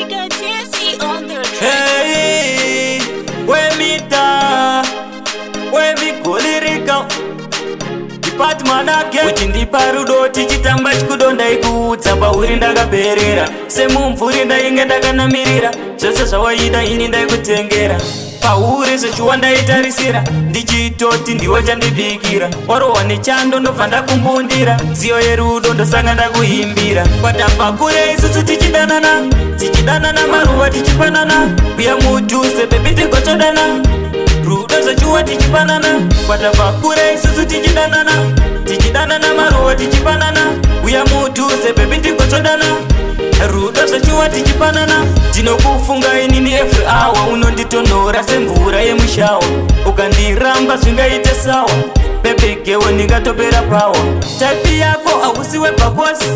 Mika TSE on the track. Hey, wemita wemigolirika department uchindipa rudo tichitamba chikudo. Ndaikuudza pauri ndakaperera, semumvuri ndainge ndakanamirira. Zvose zvawaida ini ndaikutengera, pauri zvechuwa ndaitarisira, ndichitoti ndiwe chandibikira. Warohwa nechando ndobva ndakumbundira, nziyo yerudo ndosanga ndakuimbira. Kwatabva kure isusu tichidanana, tichidanana maruva tichipanana. Uya mudhuze baby tigotsvodana, rudo zvechuwa tichipanana. Kwatabva kure isusu tichidanana, tichidanana maruva tichipanana. Uya mudhuze baby tigotsvodana, rudo zvechuwa tichipanana. Ndinokufunga inini every hour, unonditonhora semvura yemushawa. Ukandiramba zvingaite sawa, baby girl, ndingatopera power. Type yako hausi webhakosi,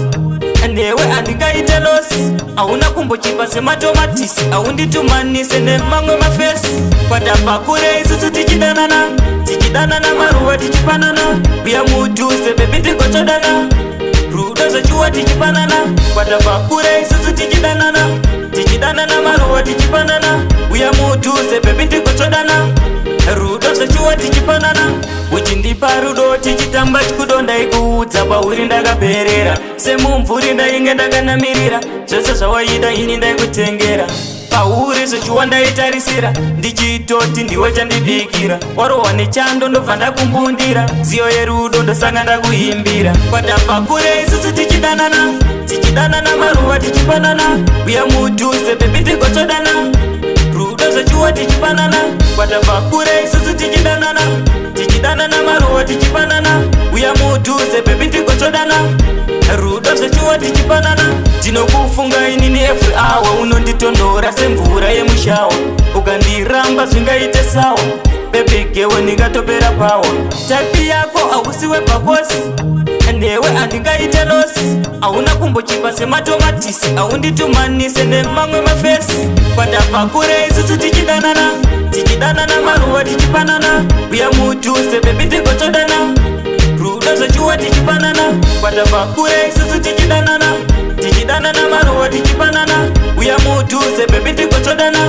newe handingaite loss. Hauna kumbochipa sematomatisi, haunditumanise nemamwe mafesi. Kwatabva kure isusu tichidanana, tichidanana maruva tichipanana. Uya mudhuze baby tigotsvodana, rudo zvechuwa tichipanana. Kwatabva kure isusu tichidanana, tichidanana maruva tichipanana. Uya mudhuze baby tigotsvodana, rudo zvechuwa tichipanana. Uchindipa rudo tichitamba chikudo. Ndaikuudza pauri ndakaperera, semumvuri ndainge ndakanamirira. Zvose zvawaida ini ndaikutengera, pauri zvechuwa ndaitarisira, ndichitoti ndiwe chandibikira. Warohwa nechando ndobva ndakumbundira, nziyo yerudo ndosanga ndakuimbira. Kwatabva kure isusu tichidanana, tichidanana maruva tichipanana. Uya mudhuze baby tigotsvodana, rudo zvechuwa tichipanana. Kwatabva kure isusu tichidanana, tichidanana maruva tichipanana. Uya mudhuze baby tigotsvodana, rudo zvechuwa tichipanana. Ndinokufunga inini every hour, unonditonhora semvura yemushawa. Ukandiramba zvingaite sawa, baby girl, ndingatopera power. Type yako hausi webhakosi, newe handingaite loss. Hauna kumbochipa sematomatisi, haunditumanise nemamwe mafesi. Kwatabva kure isusu tichidanana, tichidanana maruva tichipanana. Uya mudhuze baby tigotsvodana, rudo zvechuwa tichipanana. Kwatabva kure isusu tichidanana, tichidanana maruva tichipanana. Uya mudhuze baby tigotsvodana.